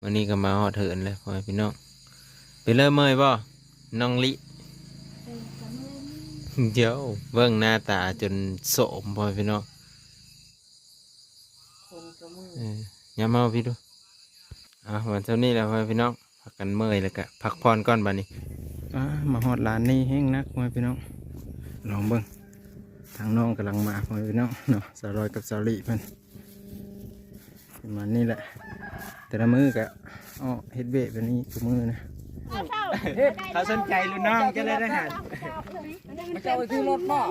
ມື້ນີ້ກໍມາຮອດເຮືອນແລ້ວ ພໍ່ແມ່ພີ່ນ້ອງ. ເປັນເລີຍເມື່ອຍບໍ່ ນ້ອງລິ? ເອີ ກໍເມື່ອຍ. ດຽວເບິ່ງໜ້າຕາຈົນໂຊມ ພໍ່ແມ່ພີ່ນ້ອງ. ຄົນກໍເມື່ອຍ. ເອີ ຍາມເຮົາພີ່ດູ. ອ່າ ວັນເຊົ້ານີ້ແຫຼະ ພໍ່ແມ່ພີ່ນ້ອງ ພາກັນເມື່ອຍແລ້ວກະພັກຜ່ອນກ່ອນບາດນີ້. ອ່າ ມາຮອດລານນີ້ແຮງໜັກ ພໍ່ແມ່ພີ່ນ້ອງ. ລອງເບິ່ງ ທາງນ້ອງກຳລັງມາ ພໍ່ແມ່ພີ່ນ້ອງເນາະ, ສາວລອຍກັບສາວລີເພິ່ນ. ປະມານນີ້ແຫຼະ ແຕ່ລະມື້ກະເອາະເຮັດວຽກແບບນີ້ທຸກມື້ນະ. ເຂົາສົນໃຈລຸ້ນນ້ອງເຈົ້າເລີຍນະຫັ້ນ. ມາເຈົ້າໄປຊື້ລົດບໍ່?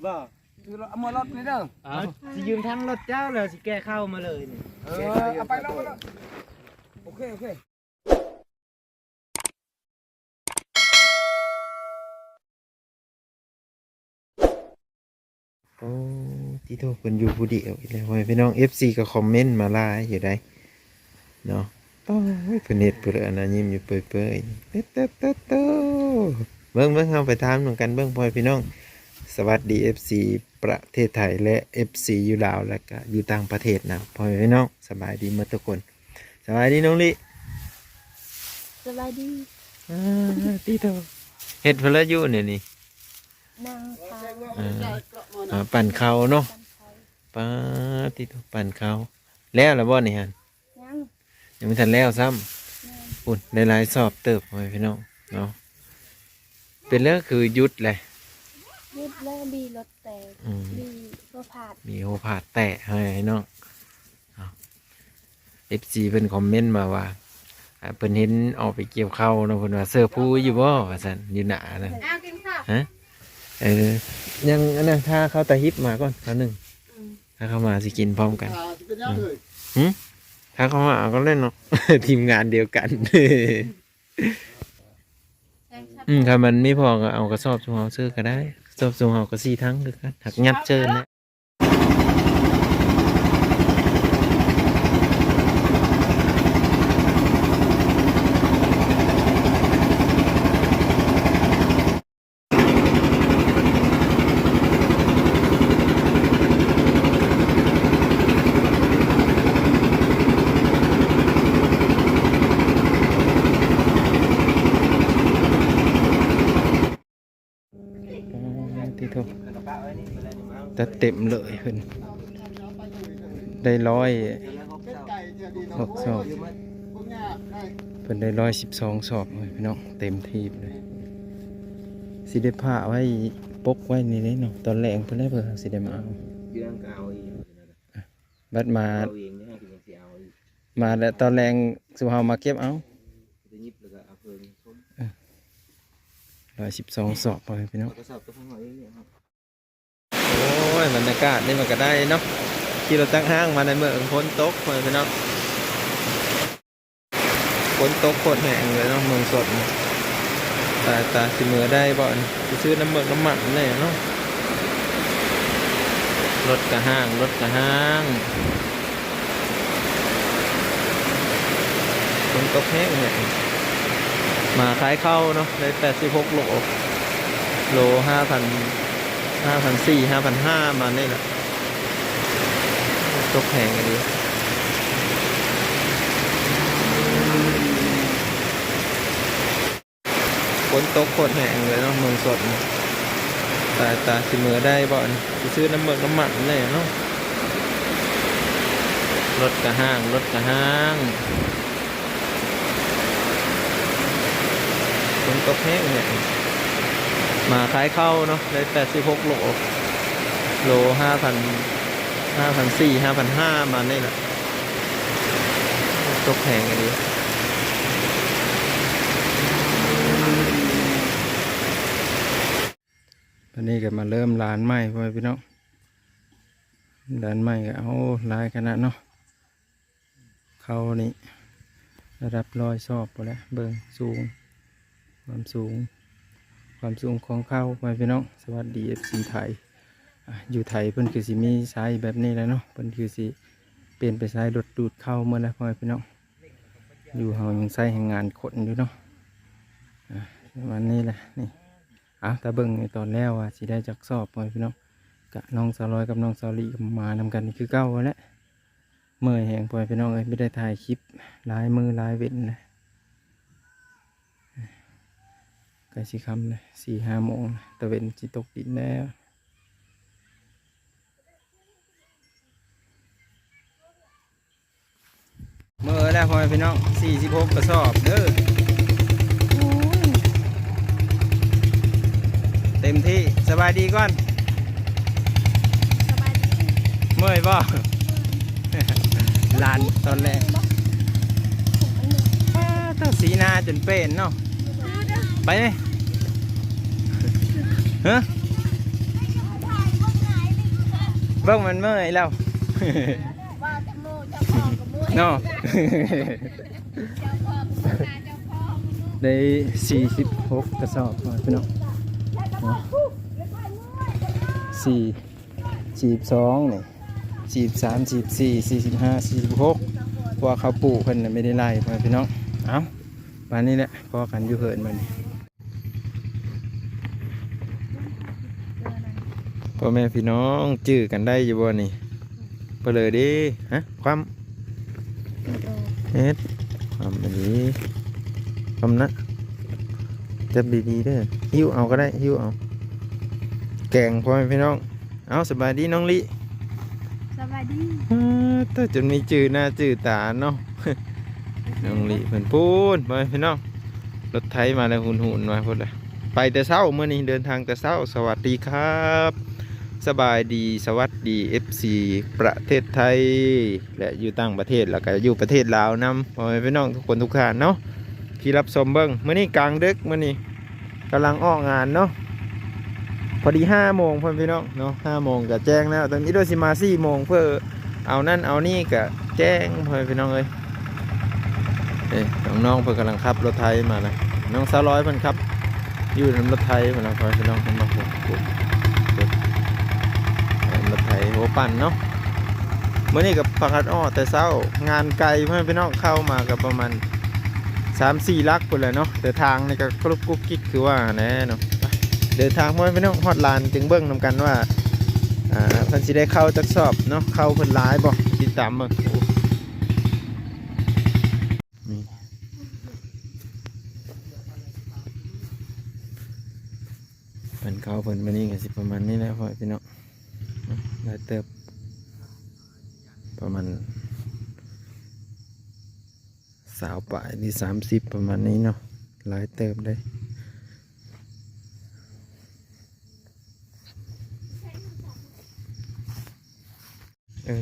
ບໍ່. ຊື້ລົດ ເອົາເມືອລົດນີ້ເດີ. ເອົາ ຊິຢືມທັງລົດເຈົ້າ ແລ້ວຊິແກ່ເຂົ້າມາເລີຍນີ້. ເອີ ເອົາໄປໂລດ ໄປໂລດ. ໂອເຄ ໂອເຄ. ໂອ້ ຕິໂທ ເພິ່ນຢູ່ຜູ້ດຽວອີກແລ້ວ ພໍ່ແມ່ພີ່ນ້ອງ. ເອັຟຊີກໍຄອມເມັນມາຫຼາຍຢູ່ໃດ໋ເນາະ. ໂອ້ຍ ເພິ່ນເຮັດເພິ່ນອັນນັ້ນ ຍິ້ມຢູ່ເປີຍໆ. ເຕັດໆໆໆ ເບິ່ງໆ ເຮົາໄປຖາມນຳກັນເບິ່ງ ພໍ່ແມ່ພີ່ນ້ອງ. ສະຫວັດດີ ເອັຟຊີ ປະເທດໄທ ແລະ ເອັຟຊີ ຢູ່ລາວ ແລະກະຢູ່ຕ່າງປະເທດນຳ ພໍ່ແມ່ພີ່ນ້ອງ. ສະບາຍດີໝົດທຸກຄົນ. ສະບາຍດີນ້ອງລິ. ສະບາຍດີ. ອ່າ ຕິໂທ ເຮັດເພິ່ນລະຢູ່ນີ້ນີ້? ນັ່ງທາ ເອີ ອ່າ ປັ່ນເຂົ້າເນາະ. ປັ່ນເຂົ້າ. ປາດ ຕິໂທ ປັ່ນເຂົ້າ ແລ້ວລະບໍ່ນີ້ຫັ້ນ? ຍັງ ຍັງບໍ່ທັນແລ້ວຊ້ຳ. ແມ່ນ. ພຸ້ນ ໄດ້ຫຼາຍສອບເຕີບ ພໍ່ແມ່ພີ່ນ້ອງເນາະ. ເປັນແລ້ວຄືຢຸດແຫຼະ? ຢຸດແລ້ວ ບີລົດແຕກ. ອືມ ບີຫົວພາດ. ບີຫົວພາດແຕກ ພໍ່ແມ່ພີ່ນ້ອງ. ເອົາ ເອັຟຊີ ເພິ່ນຄອມເມັນມາວ່າ ອ່າ ເພິ່ນເຫັນອອກໄປກ່ຽວເຂົ້າເນາະ ເພິ່ນວ່າ ເສື້ອພູຢູ່ບໍ່ ວ່າຊັ້ນ ຢູ່ໜ້ານັ້ນ. ອ້າວ ກິນເຂົ້າ. ຮະ? ເອີ ຍັງອັນນັ້ນ ຖ້າເຂົ້າຕາຮິບມາກ່ອນ ເຂົ້າໜຶ່ງ. ອືມ ຖ້າເຂົ້າມາຊິກິນພ້ອມກັນ. ຫື? ຖ້າເຂົ້າມາເອົາກໍເລີຍເນາະ ທີມງານດຽວກັນ. ອືມ ຖ້າມັນມີພໍກໍເອົາກະສອບຊຸມເຮົາເຊີກໍໄດ້ ກະສອບຊຸມເຮົາກໍສີ່ຖັງຄືກັນ ຫາກຍັດເຊີນະ. ປາດ ຕິໂທ ຈັດເຕັມເລີຍເພິ່ນ ໄດ້ຮ້ອຍຫົກສອບ ເພິ່ນໄດ້ຮ້ອຍສິບສອງສອບເລີຍພີ່ນ້ອງ ເຕັມຖີບເລີຍ. ຊິໄດ້ພາໄວ້ປົກໄວ້ນີ້ເດ້ເນາະ ຕອນແລງເພິ່ນແລ້ວເພິ່ນຊິໄດ້ມາເອົາ. ບັດມາ ມາແລ້ວຕອນແລງຊຸມເຮົາມາເກັບເອົາ. ເອີ ຮ້ອຍສິບສອງສອບ ພໍ່ແມ່ພີ່ນ້ອງ. ໂອ້ຍ ບັນຍາກາດນີ້ມັນກໍໄດ້ເນາະ ຂີ່ລົດຈັກຮ້າງມາໃນເມືອງ ຝົນຕົກ ພໍ່ແມ່ພີ່ນ້ອງ. ຝົນຕົກໂຄດແຮງເລີຍເນາະ ເມືອງສົດນີ້. ຕາຍ ຕາຍ ຊິເມືອໄດ້ບໍ່ນີ້? ຊິຊື້ນ້ຳເມືອກນ້ຳມັນແດ່ເນາະ. ລົດກະຮ້າງ ລົດກະຮ້າງ ຝົນຕົກແຮງແທ້. ມາຂາຍເຂົ້າເນາະ ໄດ້ແປດສິບຫົກໂລ ໂລຫ້າພັນ ຫ້າພັນສີ່ ຫ້າພັນຫ້າ ປະມານນີ້ແຫຼະ. ຕົກແຮງອີ່ຫຼີ. ຝົນຕົກໂຄດແຮງເລີຍເນາະ ເມືອງສົດນີ້. ຕາຍ ຕາຍ ຊິເມືອໄດ້ບໍ່ນີ້? ຊິຊື້ນ້ຳເມືອກນ້ຳມັນແດ່ເນາະ. ລົດກະຮ້າງ ລົດກະຮ້າງ ຝົນຕົກແຮງແທ້. ມາຂາຍເຂົ້າເນາະ ໄດ້ແປດສິບຫົກໂລ ໂລຫ້າພັນ ຫ້າພັນສີ່ ຫ້າພັນຫ້າ ປະມານນີ້ແຫຼະ. ຕົກແຮງອີ່ຫຼີ. ບັດນີ້ກໍມາເລີ່ມລານໃໝ່ ພໍ່ແມ່ພີ່ນ້ອງ. ລານໃໝ່ກໍ ໂອ້ ຫຼາຍຂະໜາດເນາະ. ເຂົ້ານີ້ລະດັບຮ້ອຍສອບພຸ້ນແຫຼະ. ເບິ່ງສູງ ຄວາມສູງ ຄວາມສູງຂອງເຂົ້າ ພໍ່ແມ່ພີ່ນ້ອງ. ສະຫວັດດີ ເອັຟຊີ ໄທ. ອ່າ ຢູ່ໄທເພິ່ນຄືຊິມີໄຊແບບນີ້ແຫຼະເນາະ ເພິ່ນຄືຊິປ່ຽນໄປໃຊ້ລົດດູດເຂົ້າໝົດແລ້ວ ພໍ່ແມ່ພີ່ນ້ອງ. ຢູ່ເຮົາຍັງໃຊ້ແຮງງານຄົນຢູ່ເນາະ. ອ່າ ປະມານນີ້ແຫຼະນີ້. ເອົາ ຖ້າເບິ່ງໃນຕອນແລ້ວວ່າຊິໄດ້ຈັກສອບ ພໍ່ແມ່ພີ່ນ້ອງ. ກະນ້ອງສາວລອຍກັບນ້ອງສາວລີກໍມານຳກັນຄືເກົ່າຫັ້ນແຫຼະ. ເມື່ອຍແຮງ ພໍ່ແມ່ພີ່ນ້ອງເອີຍ ບໍ່ໄດ້ຖ່າຍຄລິບຫຼາຍມື້ຫຼາຍເວັນແລ້ວ. ໃກ້ຊິຄ່ຳແລ້ວ ສີ່ຫ້າໂມງ ຕາເວັນຊິຕົກດິນແລ້ວ. ເມື່ອຍແລ້ວ ພໍ່ແມ່ພີ່ນ້ອງ ສີ່ສິບຫົກກະສອບເດີ. ໂອ້ຍ ເຕັມທີ່. ສະບາຍດີກ່ອນ. ສະບາຍດີ. ເມື່ອຍບໍ່? ຫຼານຕອນແລກ ປ້າດ ເຈົ້າສີໜ້າຈົນເປັນເນາະ. ໄປເລີຍ ຮະ ເບິ່ງມັນເມື່ອຍແລ້ວ ເນາະ. ໄດ້ສີ່ສິບຫົກກະສອບ ພີ່ນ້ອງເນາະ. ສີ່ ສີ່ສິບສອງນີ້ ສີ່ສິບສາມ ສີ່ສິບສີ່ ສີ່ສິບຫ້າ ສີ່ສິບຫົກ ເພາະວ່າເຂົາປູກເພິ່ນນະ ໄມ່ໄດ້ໄລ່ ພໍ່ແມ່ພີ່ນ້ອງ. ເອົ້າ ປານນີ້ແຫຼະ ພໍ້ກັນຢູ່ເຮືອນມື້ນີ້. ພໍ່ແມ່ພີ່ນ້ອງ ຈື່ກັນໄດ້ຢູ່ບໍ່ນີ້? ເພີ້ເລີເດ້ ຮະ ຄວ່ຳ ເຮັດ ຄວ່ຳອີ່ຫຼີ ຄວ່ຳນະ ຈັບດີໆເດີ ຫິ້ວເອົາກໍໄດ້ ຫິ້ວເອົາ ແກງ ພໍ່ແມ່ພີ່ນ້ອງ. ເອົ້າ ສະບາຍດີນ້ອງລິ. ສະບາຍດີ. ເອີ ແຕ່ຈົນມີຈື່ໜ້າຈື່ຕາເນາະ ນ້ອງລິເພິ່ນ. ພຸ້ນ ພໍ່ແມ່ພີ່ນ້ອງ ລົດໄຖມາແລ້ວ ຫຸ່ນໆມາພຸ້ນລະ. ໄປແຕ່ເຊົ້າ ມື້ນີ້ເດີນທາງແຕ່ເຊົ້າ. ສະຫວັດດີຄັບ ສະບາຍດີ ສະຫວັດດີ ເອັຟຊີ ປະເທດໄທ ແລະ ຢູ່ຕ່າງປະເທດ ແລ້ວກະຢູ່ປະເທດລາວນຳ ພໍ່ແມ່ພີ່ນ້ອງທຸກຄົນທຸກທ່ານເນາະ ທີ່ຮັບຊົມເບິ່ງ. ມື້ນີ້ກາງດຶກ ມື້ນີ້ ກຳລັງອອກງານເນາະ ພໍດີຫ້າໂມງ ພໍ່ແມ່ພີ່ນ້ອງເນາະ ຫ້າໂມງກະແຈ້ງແລ້ວ. ຕອນນີ້ໂດຍຊິມາສີ່ໂມງ ເພື່ອເອົານັ້ນເອົານີ້ກະແຈ້ງ ພໍ່ແມ່ພີ່ນ້ອງເອີຍ. ເອີ ນ້ອງໆເພິ່ນກຳລັງຂັບລົດໄຖມານະ ນ້ອງສາວລອຍເພິ່ນຂັບຢູ່ນຳລົດໄຖພຸ້ນນະ ພໍ່ແມ່ພີ່ນ້ອງ. ເຫັນບໍ່? ໂອ້ ລົດໄຖຫົວປັ່ນເນາະ. ມື້ນີ້ກໍພາກັນອອກແຕ່ເຊົ້າ ງານໄກ ພໍ່ແມ່ພີ່ນ້ອງ ເຂົ້າມາກໍປະມານ ສາມສີ່ຫຼັກພຸ້ນແຫຼະເນາະ ແຕ່ທາງນີ້ກໍກະລຸກກຸກກິກຄືວ່າແຫຼະເນາະ. ເດີນທາງ ພໍ່ແມ່ພີ່ນ້ອງ ຮອດລານຈຶ່ງເບິ່ງນຳກັນວ່າ ອ່າ ເພິ່ນຊິໄດ້ເຂົ້າຈັກສອບເນາະ ເຂົ້າເພິ່ນຫຼາຍບໍ່ ຕິດຕາມເບິ່ງ. ນີ້ ເພິ່ນເຂົ້າເພິ່ນມື້ນີ້ກໍຊິປະມານນີ້ແຫຼະ ພໍ່ແມ່ພີ່ນ້ອງ ຫຼາຍເຕີບ ປະມານ ຊາວປາຍ ຫຼື ສາມສິບ ປະມານນີ້ເນາະ ຫຼາຍເຕີບເດ້. ເອີ.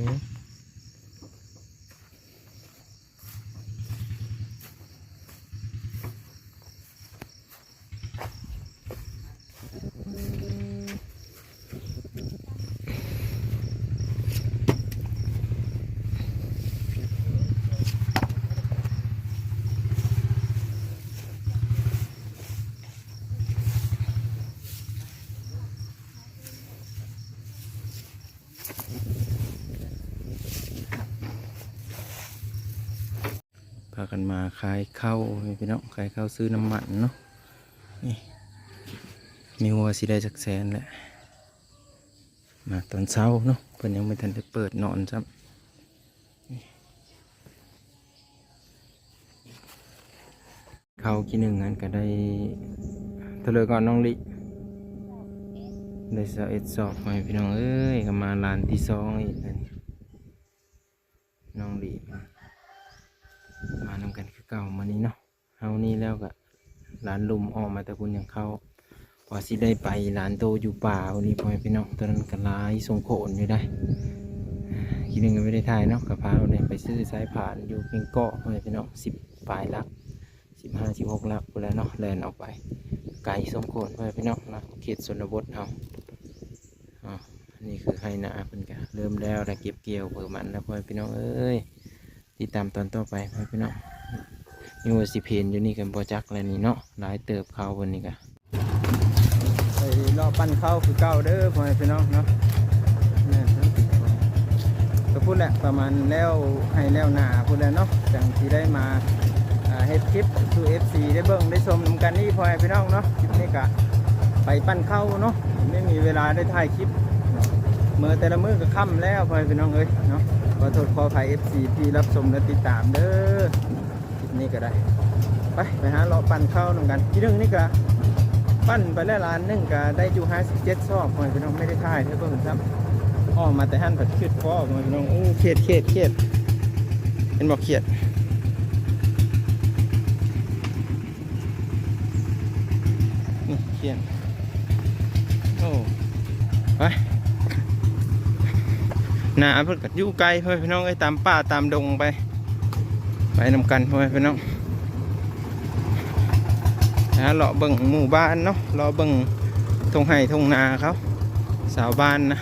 ພາກັນມາຂາຍເຂົ້າ ພີ່ນ້ອງ ຂາຍເຂົ້າຊື້ນ້ຳມັນເນາະ. ນີ້ ມີຫົວຊິໄດ້ຈັກແສນແຫຼະ ມາຕອນເຊົ້າເນາະ ເພິ່ນຍັງບໍ່ທັນໄດ້ເປີດນອນຊ້ຳ. ເຂົ້າຂີ້ໜຶ່ງຫັ້ນກະໄດ້ເທົ່າໃດກ່ອນນ້ອງລິ? ໄດ້ຊາວເອັດສອບ ພໍ່ແມ່ພີ່ນ້ອງເອີຍ. ກະມາລານທີສອງອີກ ນ້ອງລິ ມານຳກັນຄືເກົ່າມື້ນີ້ເນາະ. ເຮົານີ້ແລ້ວກະລານລຸ່ມ ອອກມາແຕ່ພຸ້ນຍັງເຂົ້າ ວ່າຊິໄດ້ໄປລານໂຕຢູ່ປ່າພຸ້ນນີ້ ພໍ່ແມ່ພີ່ນ້ອງ. ຕອນນັ້ນກະຫຼາຍສົງໂຂນຢູ່ໃດ໋ ຂີ້ໜຶ່ງກະບໍ່ໄດ້ຖ່າຍເນາະ ກະພາໄປຊື້ສາຍພານຢູ່ແກ້ງເກາະ ພໍ່ແມ່ພີ່ນ້ອງ ສິບປາຍຫຼັກ ສິບຫ້າ ສິບຫົກຫຼັກພຸ້ນແຫຼະເນາະ ແລ່ນອອກໄປ ໄກສົງໂຂນ ພໍ່ແມ່ພີ່ນ້ອງເນາະ ເຂດຊົນນະບົດເຮົາ. ອໍ ອັນນີ້ຄືໄຮ່ນາເພິ່ນກະເລີ່ມແລ້ວ ໄດ້ເກັບກ່ຽວເພີ່ມມັນແລ້ວ ພໍ່ແມ່ພີ່ນ້ອງເອີຍ. ຕິດຕາມຕອນຕໍ່ໄປ ພໍ່ແມ່ພີ່ນ້ອງ. ຍັງວ່າຊິເພນຢູ່ນີ້ກໍບໍ່ຈັກແລ້ວນີ້ເນາະ ຫຼາຍເຕີບເຂົ້າເພິ່ນນີ້ກະ. ໄປເລາະປັ່ນເຂົ້າຄືເກົ່າເດີ ພໍ່ແມ່ພີ່ນ້ອງເນາະ. ແມ່ນ ກໍພຸ້ນແຫຼະ ປະມານແລ້ວໄຮ່ແລ້ວນາພຸ້ນແຫຼະເນາະ ຈັ່ງຊິໄດ້ມາ ອ່າ ເຮັດຄລິບສູ່ເອັຟຊີໄດ້ເບິ່ງໄດ້ຊົມນຳກັນອີກ ພໍ່ແມ່ພີ່ນ້ອງເນາະ. ຄລິບນີ້ກະໄປປັ່ນເຂົ້າເນາະ ໄມ່ມີເວລາໄດ້ຖ່າຍຄລິບເນາະ ເມື່ອແຕ່ລະມື້ກໍຄ່ຳແລ້ວ ພໍ່ແມ່ພີ່ນ້ອງເອີຍເນາະ. ຂໍໂທດຂໍອະໄພ ເອັຟຊີ ທີ່ຮັບຊົມ ແລະ ຕິດຕາມເດີ. ຄລິບນີ້ກໍໄດ້ ໄປ ໄປຫາເລາະປັ່ນເຂົ້ານຳກັນ. ທີໜຶ່ງນີ້ກໍປັ່ນໄປແລ້ວລານໜຶ່ງ ກໍໄດ້ຢູ່ຫ້າສິບເຈັດຊອກ ພໍ່ແມ່ພີ່ນ້ອງ. ບໍ່ໄດ້ຖ່າຍໃຫ້ເບິ່ງຊ້ຳ ອອກມາແຕ່ຫັ້ນພັດຄຶດພໍ້ ພໍ່ແມ່ພີ່ນ້ອງ. ໂອ້ ຂຽດ ຂຽດ ຂຽດ ເຫັນບໍ່? ຂຽດ ນີ້ຂຽດ. ໂອ້ ໄປ ນາເພິ່ນກໍຢູ່ໄກ ພໍ່ແມ່ພີ່ນ້ອງເອີຍ ຕາມປ່າຕາມດົງໄປ ໄປນຳກັນ ພໍ່ແມ່ພີ່ນ້ອງ. ນະ ເລາະເບິ່ງໝູ່ບ້ານເນາະ ເລາະເບິ່ງທົ່ງໄຮ່ທົ່ງນາເຂົາ ຊາວບ້ານນະ.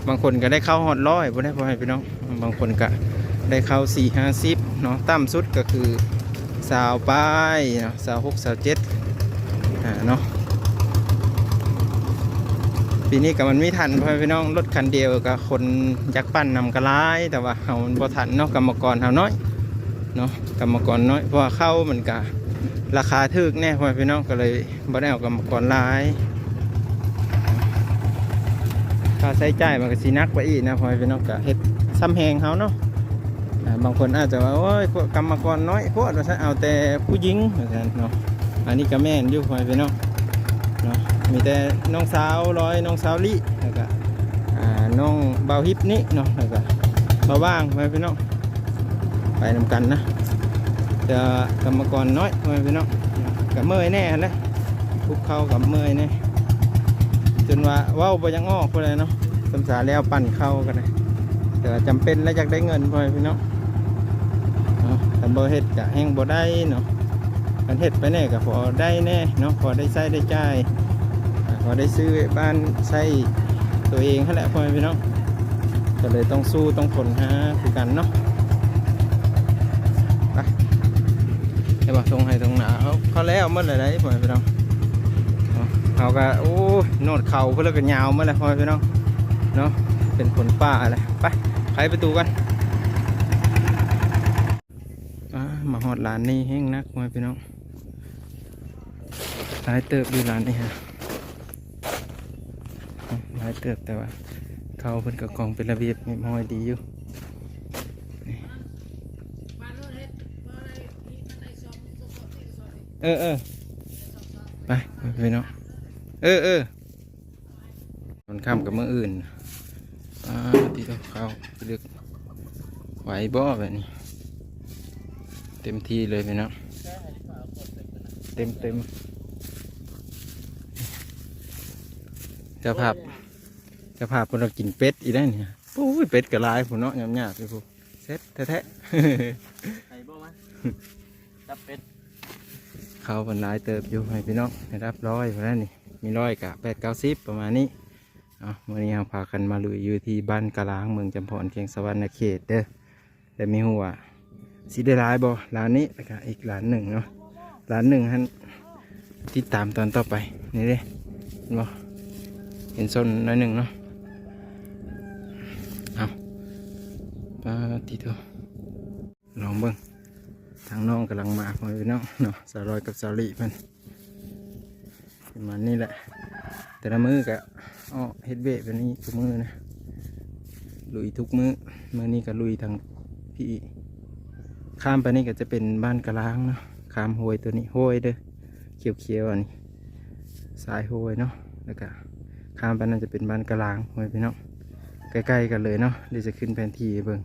ບາງຄົນກໍໄດ້ເຂົ້າຮອດຮ້ອຍພຸ້ນເດ້ ພໍ່ແມ່ພີ່ນ້ອງ. ບາງຄົນກະໄດ້ເຂົ້າສີ່ຫ້າສິບເນາະ ຕ່ຳສຸດກໍຄືຊາວປາຍເນາະ ຊາວຫົກ ຊາວເຈັດ ອ່າ ເນາະ. ປີນີ້ກໍມັນມີທັນ ພໍ່ແມ່ພີ່ນ້ອງ ລົດຄັນດຽວກໍຄົນຢາກປັ່ນນຳກໍຫຼາຍ ແຕ່ວ່າເຮົາມັນບໍ່ທັນເນາະ ກຳມະກອນເຮົານ້ອຍເນາະ ກຳມະກອນນ້ອຍ ເພາະວ່າເຂົ້າມັນກະລາຄາຖືກແດ່ ພໍ່ແມ່ພີ່ນ້ອງ ກໍເລີຍ ບໍ່ໄດ້ເອົາກຳມະກອນຫຼາຍ ຄ່າໃຊ້ຈ່າຍມັນກໍຊິໜັກໄປອີກນະ ພໍ່ແມ່ພີ່ນ້ອງ. ກໍເຮັດຊ່ຳແຮງເຮົາເນາະ ອ່າ ບາງຄົນອາດຈະວ່າ ໂອ້ຍ ກຳມະກອນນ້ອຍໂພດວ່າຊັ້ນ ເອົາແຕ່ຜູ້ຍິງວ່າຊັ້ນເນາະ. ອັນນີ້ກໍແມ່ນຢູ່ ພໍ່ແມ່ພີ່ນ້ອງເນາະ ມີແຕ່ນ້ອງສາວລອຍ ນ້ອງສາວລີ້ ແລ້ວກໍ ອ່າ ນ້ອງບ່າວຮິບນີ້ເນາະ ແລ້ວກໍບ່າວຫວ່າງ ພໍ່ແມ່ພີ່ນ້ອງ. ໄປນຳກັນນະ ແຕ່ກຳມະກອນນ້ອຍ ພໍ່ແມ່ພີ່ນ້ອງ ກະເມື່ອຍແດ່ຫັ້ນແຫຼະ ຄຸກເຂົ່າກະເມື່ອຍແດ່ ຈົນວ່າເວົ້າບໍ່ຢາກອອກພຸ້ນແຫຼະເນາະ. ສຳສາແລ້ວປັ່ນເຂົ້າກໍໄດ້ ແຕ່ວ່າຈຳເປັນແລ້ວ ຢາກໄດ້ເງິນ ພໍ່ແມ່ພີ່ນ້ອງເນາະ. ຄັນບໍ່ເຮັດກະແຮ່ງບໍ່ໄດ້ເນາະ. ຄັນເຮັດໄປແດ່ກໍພໍໄດ້ແດ່ເນາະ ພໍໄດ້ໃຊ້ໄດ້ຈ່າຍ ພໍໄດ້ຊື້ບ້ານໃຊ້ຕົວເອງຫັ້ນແຫຼະ ພໍ່ແມ່ພີ່ນ້ອງ. ກໍເລີຍຕ້ອງສູ້ຕ້ອງທົນຫາຄືກັນເນາະ. ໄປ ເຫັນບໍ່ ທົ່ງໄຮ່ທົ່ງນາເຂົາ ເຂົາແລ້ວໝົດແລ້ວໄດ໋ ພໍ່ແມ່ພີ່ນ້ອງ. ເຮົາກໍ ໂອ້ຍ ໂນດເຂົາພຸ້ນລະກໍຍາວໝົດແລ້ວ ພໍ່ແມ່ພີ່ນ້ອງເນາະ ເປັນຄົນປ່າແລ້ວ. ໄປ ໄຂປະຕູກັນ. ອ່າ ມາຮອດລານນີ້ແຮ່ງໜັກ ພໍ່ແມ່ພີ່ນ້ອງ ຫຼາຍເຕີບຢູ່ລານນີ້ຮະ ຫຼາຍເຕີບ ແຕ່ວ່າເຂົາເພິ່ນກໍກອງເປັນລະບຽບຮຽບຮ້ອຍດີຢູ່. ເອີໆ ໄປ ພີ່ນ້ອງ ເອີໆ. ມັນຄ່ຳກັບມື້ອື່ນ ອ່າ ທີ່ເຂົ້າດຶກ ໄຫວບໍ່ແບບນີ້? ເຕັມທີ່ເລີຍພີ່ນ້ອງ ເຕັມໆ. ເຈົ້າພາບ ເຈົ້າພາບເພິ່ນວ່າກິນເປັດອີກແລ້ວນີ້. ໂອ້ຍ ເປັດກໍຫຼາຍພຸ້ນເນາະ ຍາບໆຢູ່ພຸ້ນ ແຊບແທ້ໆ. ໄປບໍ່ມາ ຕັບເປັດ ເຂົາເພິ່ນຫຼາຍເຕີບຢູ່ ໃຫ້ພີ່ນ້ອງ ໃຫ້ດັບຮ້ອຍພຸ້ນແຫຼະນີ້. ມີຮ້ອຍກະແປດເກົ້າສິບປະມານນີ້. ເອົາ ມື້ນີ້ເຮົາພາກັນມາລຸຍຢູ່ທີ່ບ້ານກະລາງ ເມືອງຈຳພອນ ແຂວງສະຫວັນນະເຂດເດີ ແລະ ບໍ່ຮູ້ວ່າຊິໄດ້ຫຼາຍບໍ່ ລານນີ້ ແລ້ວກະອີກລານໜຶ່ງເນາະ. ລານໜຶ່ງຫັ້ນ ຕິດຕາມຕອນຕໍ່ໄປ. ນີ້ເດ້ ເຫັນບໍ່ ເຫັນສົ້ນໜ້ອຍໜຶ່ງເນາະ. ເອົາ ປາດຕິໂທ ລອງເບິ່ງ ທາງນ້ອງກຳລັງມາ ພໍ່ແມ່ພີ່ນ້ອງເນາະ ສາວລອຍກັບສາວລີ້ເພິ່ນ ປະມານນີ້ແຫຼະ. ແຕ່ລະມື້ກະເອາະເຮັດວຽກແບບນີ້ທຸກມື້ນະ ລຸຍທຸກມື້. ມື້ນີ້ກະລຸຍທາງພີ້ ຂ້າມໄປນີ້ກະຈະເປັນບ້ານກະລາງເນາະ ຂ້າມຫ້ວຍໂຕນີ້ ຫ້ວຍເດີ ຂຽວໆ ອັນນີ້ ຊາຍຫ້ວຍເນາະ ແລ້ວກະຂ້າມໄປນັ້ນຈະເປັນບ້ານກະລາງ ພໍ່ແມ່ພີ່ນ້ອງ ໃກ້ໆ ກັນເລີຍເນາະ. ດຽວຈະຂຶ້ນແຜນທີ່ໃຫ້ເບິ່ງ.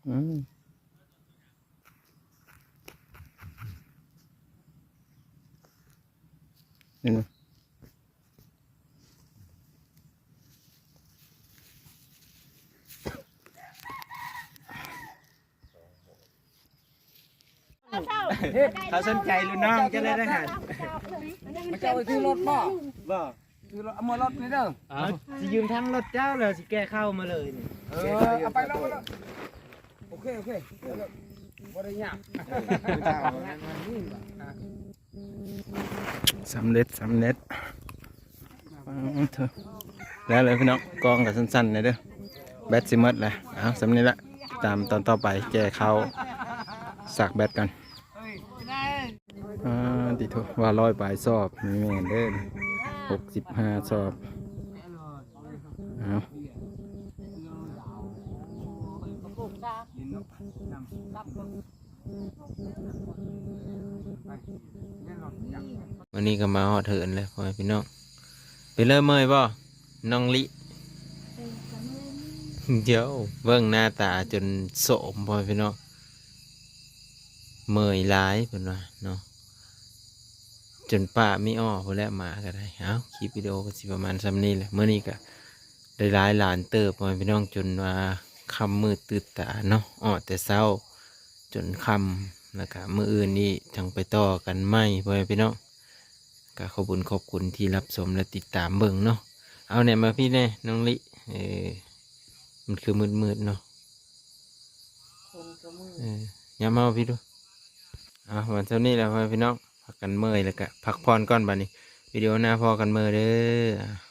ອືມ ເຫັນບໍ່? ເຂົາສົນໃຈລຸ້ນນ້ອງເຈົ້າເລີຍເດີຫັ້ນ. ມາເຈົ້າໄປຊື້ລົດບໍ່? ບໍ່ ຊື້ລົດ ເອົາເມືອລົດນີ້ເດີ. ເອົາ ຊິຢືມທັງລົດເຈົ້າ ແລ້ວຊິແກ່ເຂົ້າມາເລີຍນີ້. ເອີ ເອົາໄປໂລດ ໂອເຄ ໂອເຄ ບໍ່ໄດ້ຍາກ. ສຳເລັດ ສຳເລັດ ປາດໂທ ແລ້ວເລີຍພີ່ນ້ອງ. ກອງກໍສັ້ນໆ ແດ່ເດີ ແບັດຊິໝົດແລ້ວ. ເອົາ ສ່ຳນີ້ລະ ຕາມຕອນຕໍ່ໄປ ແກ່ເຂົ້າ ສາກແບັດກັນ. ອ່າ ຕິໂທ ວ່າຮ້ອຍປາຍສອບ ແມ່ນເດີ ຫົກສິບຫ້າສອບ. ເອົາ ມື້ນີ້ກໍມາຮອດເຮືອນແລ້ວ ພໍ່ແມ່ພີ່ນ້ອງ. ເປັນເລີຍ ເມື່ອຍບໍ່ ນ້ອງລິ? ດຽວເບິ່ງໜ້າຕາຈົນໂຊມ ພໍ່ແມ່ພີ່ນ້ອງ, ເມື່ອຍຫຼາຍເພິ່ນວ່າເນາະ, ຈົນປາກມີອ້ອພຸ້ນແຫຼະ ໝາກໍໄດ້. ເອົ້າ ຄລິບວິດີໂອກໍຊິປະມານສ່ຳນີ້ແຫຼະ. ມື້ນີ້ກໍໄດ້ຫຼາຍຫຼານເຕີບ ພໍ່ແມ່ພີ່ນ້ອງ, ຈົນວ່າຄ່ຳມືດຕື່ນຕາເນາະ, ອອກແຕ່ເຊົ້າ ຈົນຄ່ຳ ແລ້ວກະມື້ອື່ນນີ້ຈັ່ງໄປຕໍ່ກັນໃໝ່ ພໍ່ແມ່ພີ່ນ້ອງ. ກະຂອບຄຸນຂອບຄຸນທີ່ຮັບຊົມ ແລະ ຕິດຕາມເບິ່ງເນາະ. ເອົາແນ່ ມາພີ້ແນ່ນ້ອງລິ. ເອີ ມັນຄືມືດໆເນາະ, ເອີ ຍາມເຮົາພີ້ດູ. ເອົາ ວັນເຊົ້ານີ້ແຫຼະ ພໍ່ແມ່ພີ່ນ້ອງ, ພາກັນເມື່ອຍແລ້ວກະພັກຜ່ອນກ່ອນບາດນີ້, ວິດີໂອໜ້າພໍ້ກັນໃໝ່ເດີ.